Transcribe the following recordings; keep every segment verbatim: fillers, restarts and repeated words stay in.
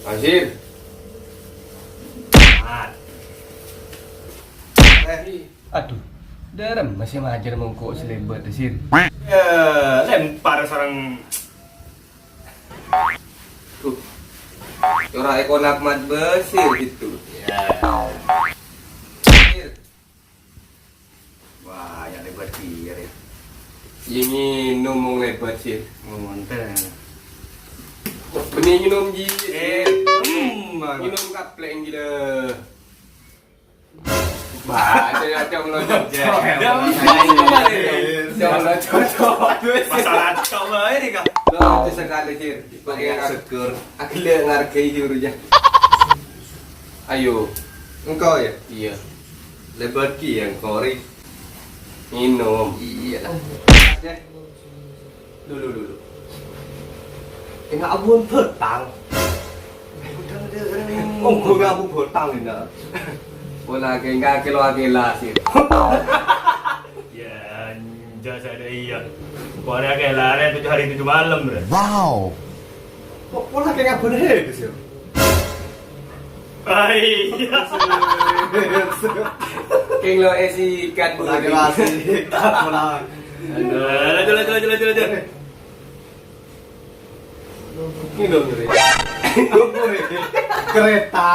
Asir. Mat. Eh, adhu, dhârem masih majâr mongko sè lèbât, Sir. Ya, lempar sareng. Tuh. Ora èkonak Mat Basir gitu. Ya. Sir. Wah, ya lèbât kèya, rè. Iyâ, ngènom mong lèbât, Sir. Oh, enten. Bânnè ngènom, Ji. Eh, hmm, ngènom kaplek, gila. Wah, ada yang, ada yang melonjak. Ya, ya, ya. Ada yang melonjak. Masalah coba ini, Kak. Lo, itu sekali, Sir. Pakai seger. Aku ngargai, Sir, ya. Ayo. Engkau, ya? Iya. Lèbât kèya, engkau, rè. Ngènom. Iya lah. Dulu, dulu. Kèng abuwân bhâtang. Ongghu ngabu bhâtang, ya. Pola kèng kakè lo akèla, Sir. Ya, jasa ada iya. Pokoknya kayak lari tujuh hari tujuh malam, bro. Wow. Kok pola kèng abon hèdis, ya? Ai, iya. Kèng lo èsikat, Bu. Pola kèng èsikat, pola. Aduh, lanjut, lanjut, lanjut, lanjut, lanjut. Ini dong, ini. Apa ini? Kereta.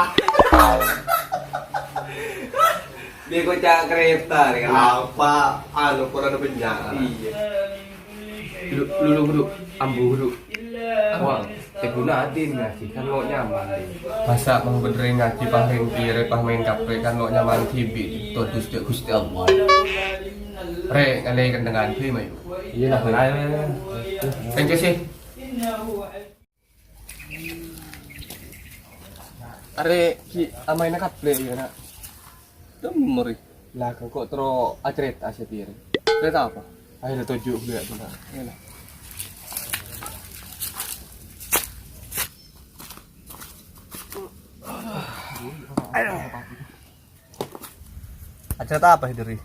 Dia kocak kereta, nih, kan? Apa? Anu, pola ada banyak. Iya. Dulu, dulu, dulu. Ambu, dulu. Wah, tè ghuna atè ngajhi, kan lo nyaman, deh. Masa' mon bhender ngajhi pas rèng kèya, pas maèn kaplek, kan lo nyaman dhibi', todus dâ' Ghustè Allah. Rè, ngalè kendengan, bhi, mayu. Iya, lah, lah, lah, lah. Thank you, sih. Arè, Ki, amaèna kaplek, ya, nak? Dâmma, rè. Lah, kok terro acarèta sè pirèng? Carèta apa? Ayo, toju' ghulâ, Bang. Ayolah. Acarèta apa, Hidri?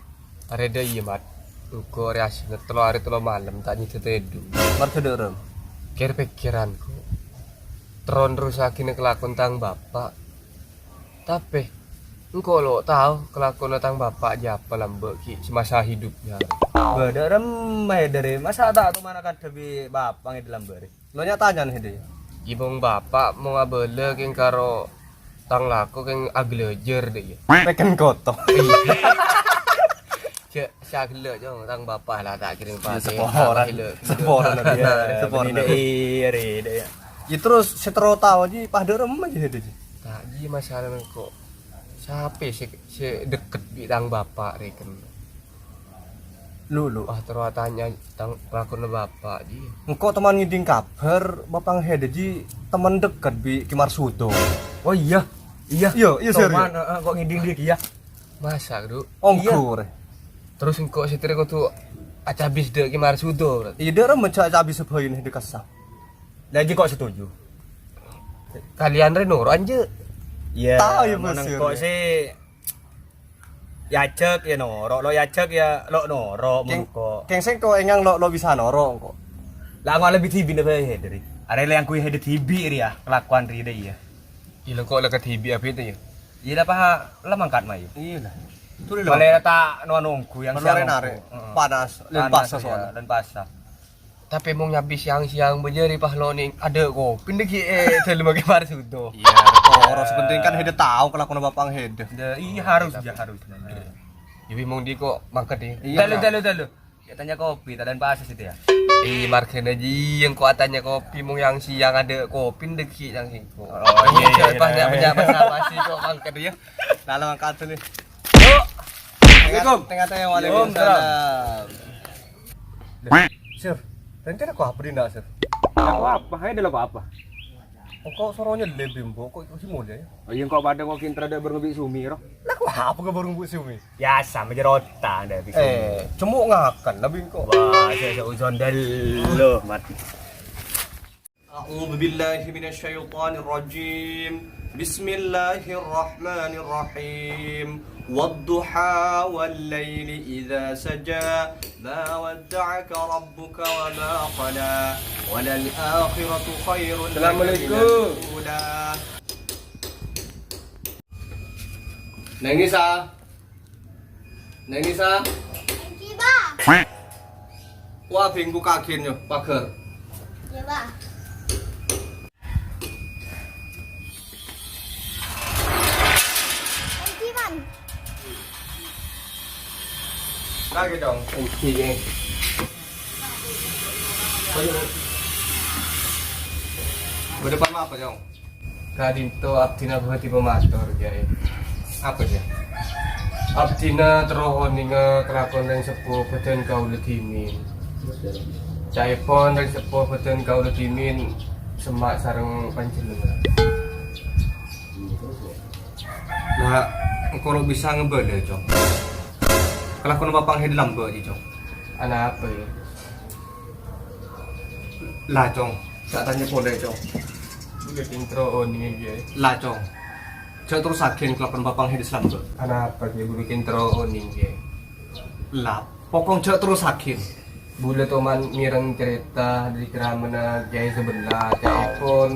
Arè dâ' iyâ, Mat. Engko' arè asina tello arè tello malem ta' nyèdhâ tèdung. Marghâ dâ'remma? Kèr-pèkkèranku terro nerrossaghi kalakon tang bapa'. Tapè, engko' lo' tao kalakonna tang bapa' jâ apa lambâ' ghi' semasa hidupnya. Bâ, dâ'remma, Hidri? Masa' ta' tomanakan dhâbi' bapa' ngèdhâl lambâ' rè? Lo nya-tanya nèh, dâ' iyâ. Ghi' mon bapa' mon abâlâ kèng karo tang lako kèng aglâjâr, dâ' iyâ. Rèken koto. Jâ', sè aghellâ', Cong, tang bapa' la ta' kèrèng patè. Saporan. Aghellâ'. Saporan, dâ' iyâ. Saporan. Dâ' iyâ, rè, dâ' iyâ. Ya, terros sè terro tao jiyâ pas dâ'remma jiyâ, dâ' iyâ. Ta' jiyâ masalana engko'. Sapè sè, sè deket bi' tang bapa' rèken? Lu, lu. Wah, terro atanya tang lakonna bapa' jiyâ. Engko' toman ngèdhing kabhâr, bapa' Hidri jiyâ toman deket bi' Ki Marsudo. Oh, iyâ. Iyâ. Iyâ, iyâ, serius. Toman, heeh, engko' ngèdhing dâri kèya. Masa', Du? Ongghu, rè. Terros engko' sè terro kodhu acabis dâ' Ki Marsudo, berarti? Iyâ, dâ'remma jâ' acabis bhâi nèh dâ' kassa. Lah, jiyâ engko' setuju. Kalian rè noro' enjâ'? Iyâ, ta' iyâ, mon Mas, engko' iyâ. Sè Èajhâk, ya noro'. Lo' èajhâk, ya lo' noro', kèng, mon engko'. Kèng sèngko' ènga' lo', lo' bisa noro' engko'. La, engko' lebbi dhibi' napa, Hidri? Arè lè angghuy Hidri dhibi' rèya, kalakowan rèya, iyâ. Iyâ, lo' engko' la kadhibi' abit, ya. Iyâ, la, paha, la mangkat, mayu. Iyâ, la. Tuli, la. Malè ta' no-, nongghu yang. Malè siang narè'. Heeh. Panas, lèn panas, pasa, ya, soalnya. Lèn pasa. Tapè mon nyabis sèyang-sèyang bâjâri pas lo' nèng adâ' kopi dâggi' è dâlemma Ki Marsudo. Iyâ. Ora, sè pentèng kan Hidri tao kalakowanna bapa' Hidri. Iyâ, harus, ya, harus. Iyâ, mon dhi' ko' mangkat, ya. Iyâ, dalu, dalu, dalu. Ya, tanya kopi, ta' lèn pasa sè tèya. Iyâ, marghâna jiyâ engko' atanya kopi, mon sèyang-sèyang adâ' kopi dâggi' sèyang sèngko'. Oh, iyâ, iyâ, pas iyâ. Nya-, nya-, basa-basi ko' mangkat, ya. Lalu mangkat dulu. Yuk. Assalamualaikum. Tengah-tengah, waalaikumsalam. Sir, rèncana ko' apa dinna', Sir? Ko' apa? Ayo, dulu ko' apa? Engko' soro nyellè bi' embu', ko' sè molja, ya? Oh, iyâ, engko' padâ engko' kèng terro dâ' bâreng bi' Sumi, ro? Lah, ko' apa ka bâreng bi' Sumi? Biasa, majâr otak dâ' bi' Sumi. Eh, cemmo ngakan, lah, bi' engko'. Wah, saya seuzon dulu, Mat. أعوذ بالله من الشيطان الرجيم. بسم الله الرحمن الرحيم. والضحى والليل إذا سجى. ما ودعك ربك وما قلى. وللآخرة خير لك من الأولى. Assalamualaikum. Neng Nisa. Neng Nisa. Èngghi, Bâ. Wah, bengku kagen yo, pagar. Iyâ, Bâ. Èngghi, Man. Lagi dong, èngghi, èngghi. Bâdâ apa, Cong? Ka'dinto abdhina bhâdhi pamator, Kèyaè. Apa, Kèyaè? Abdhina terro onènga kalakowan rèng seppo bâdân kaulâ dhimèn. Ca'èpon rèng seppo bâdân kaulâ dhimèn semma' sareng panjhennengngan. La, engko' lo' bisa ngabâlâ, Cong. Kalakowanna Bapa' Hèdâ lambâ', Cong. Anapa, yâ? La, Cong. Jhâ' tanya polè, Cong. Bulâ kèng terro onèng, Kèyaè. La, Cong. Jhâ' terrossaghi kalakowanna Bapa' Hèdâ lambâ'. Anapa, Kèyaè, bulâ kèng terro onèng, Kèyaè? La, pokok jhâ' terrossaghi. Bulâ toman ngèrèng carèta dâri ceramahna Kèyaè Sabella, ca'èpon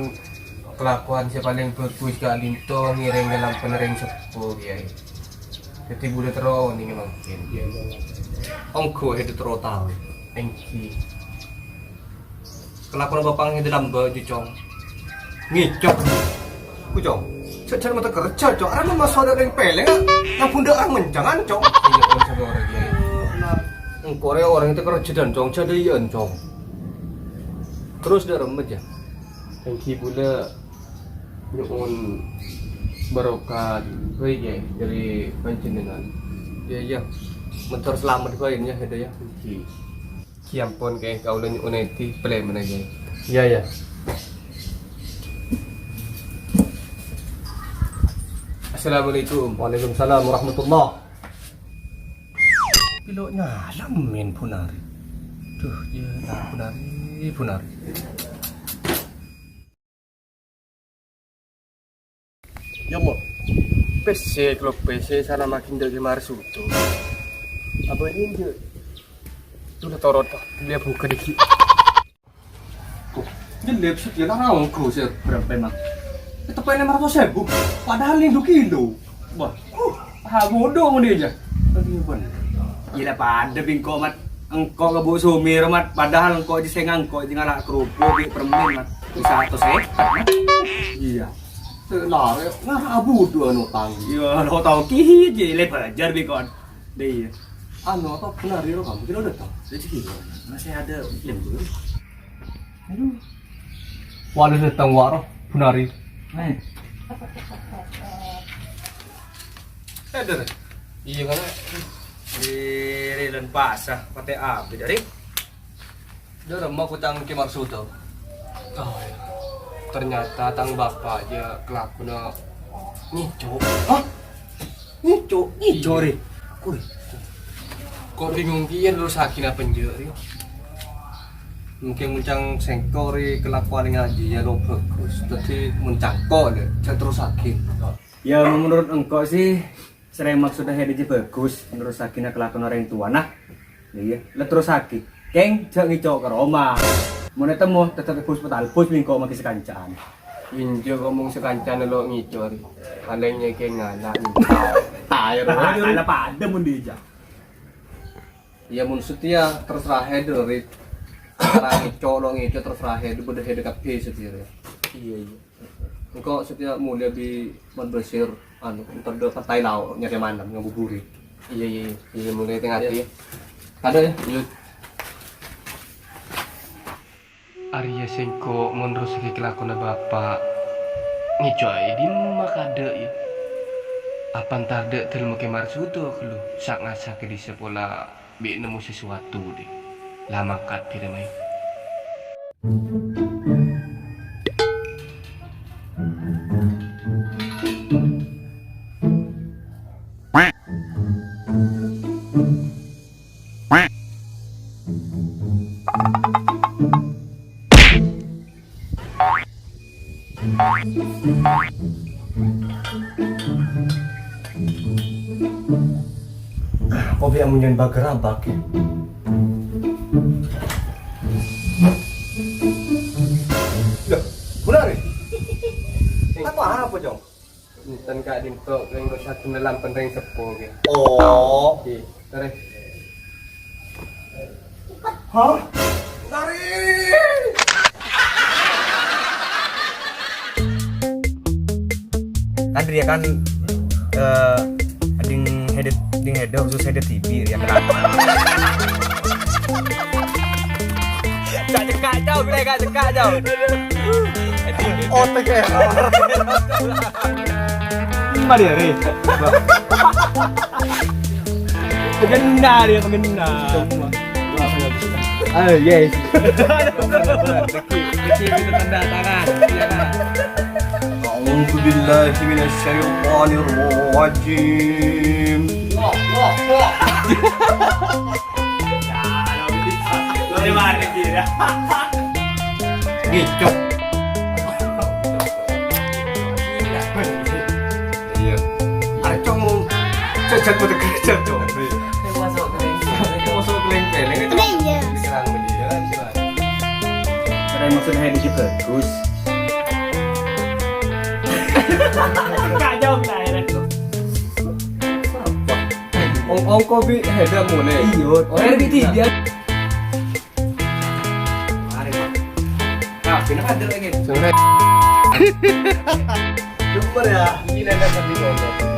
kalakowan sè palèng bhâghus ka'dinto ngèrèng lalampana rèng seppo, Kèyaè. Dhâddhi bulâ terro onèng mangkèn. Ongghu Hèdâ terro tao, èngghi. Kalakowanna Bapa' Hèdâ lambâ', Cong. Ngèco'. Ku, Cong. Jhâ', jhâ' mata kerja, Cong. Arapa maso' dâ' rèng pèlèng, a? Nang bhundhâ' rèng menjangan, Cong. Iyâ, Cong, saporana, Kèyaè. Engko' rè orèng tè kerja dâ', Cong. Jhâ' dâ' iyâ, Cong. Terros dâ' remma, jhâ'. Èngghi bulâ nyo'on barokah bhâi, Kèyaè, dâri panjhennengngan. Iyâ, iyâ. Mator salamet bhâi, yâ, Hèdâ, yâ. Èngghi. Ghi ampon, Kèyaè, kaulâ nyo'ona èdhi palèmana, Kèyaè. Iyâ, iyâ. Assalamualaikum. Waalaikumsalam warahmatullah. Pilo' nyala men Bunari. Duh, iyâ, Bunari, Bunari. Yâ, Mo. Pèssè, kèlo pèssè, sana makin dâggi' marsuto. Apa ini, Njo? Tuh, torot, Pak. Beli buka dikit. Kok, jelep sih, ya, nang ongghu sih, berapa emang? Itu pengen lima ratus ribu, padahal ini dua kilo. Wah, uh, ah, bodoh ini aja. Aduh, Bang. Gila, pada bingko, Mat. Engko' ka Bu Sumir, Mat. Padahal engko' aja sè ngangko', aja ngala' kerupuk, beli permen, Mat. Bisa seratus, eh? Iya. Lare, ngara abu dua no tang. Iya, lo tau ki ji, le belajar bi kon. Deh, iya. Anu, apa benar ya, kamu kira udah tahu? Rezeki. Masih ada yang dulu. Aduh. Wali datang waro, benar ya. Eh. Eh, Dor. Iya, kan? Di Rilen Pasar, P T A, beda, Ri. Dâ' remma koca'na Kè Marsuda. Oh, iyâ. Ternyata tang bapa' jâ' kalakowanna ngèco'. Hah? Ngèco'? Ngèco', Rè? Kok bingung kèya nerrossaghi napa enjâ', Rè? Mungkin mon ca'na sèngko', Rè, kalakowan ngajhi jâ' lo' bhâghus. Dhâddhi mon ca'na engko', Rè, jâ' terrossaghi. Ya, menurut engko' sih, Sèrèng maksodda Hèdâ jâ' bhâghus, nerrossaghi kalakowanna orèng towana. Iyâ, la terrossaghi. Kèng, jâ' ngèco' ka roma. Mon ètemmo, tetep èbus-talbus bi' engko' maghi sakanca'an. Enjâ' ngomong sakanca'an lo' ngèco', Rè. Palèng nyèkè ngala'. Ayo, Rè. Ala padâ mon dija'. Iyâ, mon satèya terserah Hèdâ, Rè. Ora ngèco', lo' ngèco', terserah Hèdâ, bâdâ Hèdâ kabbhi satèya, Rè. Iyâ, iyâ. Engko' satèya molè bi' Mat Basir, anu, entar dâ' partai lao' nyarè manèm ngabuburè. Iyâ, iyâ, iyâ. Iyâ, molè tè-ngatè. Iyâ. Kadâ', yâ. Iyâ. Arèya sèngko' mon nerrossaghi kalakowanna bapa'. Ngèco' è dimma kadâ', yâ? Apa entar dâ' dâlemma Kè Marsuda ghâllu, sa'-ngasa' kè dissa' pola bi' nemmo sesuatu, dhi. La mangkat, Bhiramayu. Kok bi' amunyen bager abak, ya? Loh, Bunari. Apa, apa, Cong? Tan ka'dinto rèng dosa dendam pen rèng seppo, ghi. Oh. Ghi, terus. Hah? Lari! Kan dia kan, eh, ding head, ding head khusus head T V dia kan. Cak cekak, Cak, gue gak cekak, Cak. Otak ya. Mari ya, Ri. Kena dia, kena. Oh, yes. Riki, Riki, kita tanda tangan. Iya, Kak. أعوذ بالله من الشيطان الرجيم. Gicok. Iya. Arcong. Cocok betul kerja tuh. Masuk ke lingkungan. Masuk ke lingkungan. Iya. Diserang beli jalan, silakan. Karena maksudnya ini sih bagus. Kak, jawab, Kak, ya. Ong-, ongko bi heda mulai. Iya. Orang bi dia. Mari, Pak. Nah, pindah hadir lagi. Sore. Super ya. Ini ada tadi ngomong.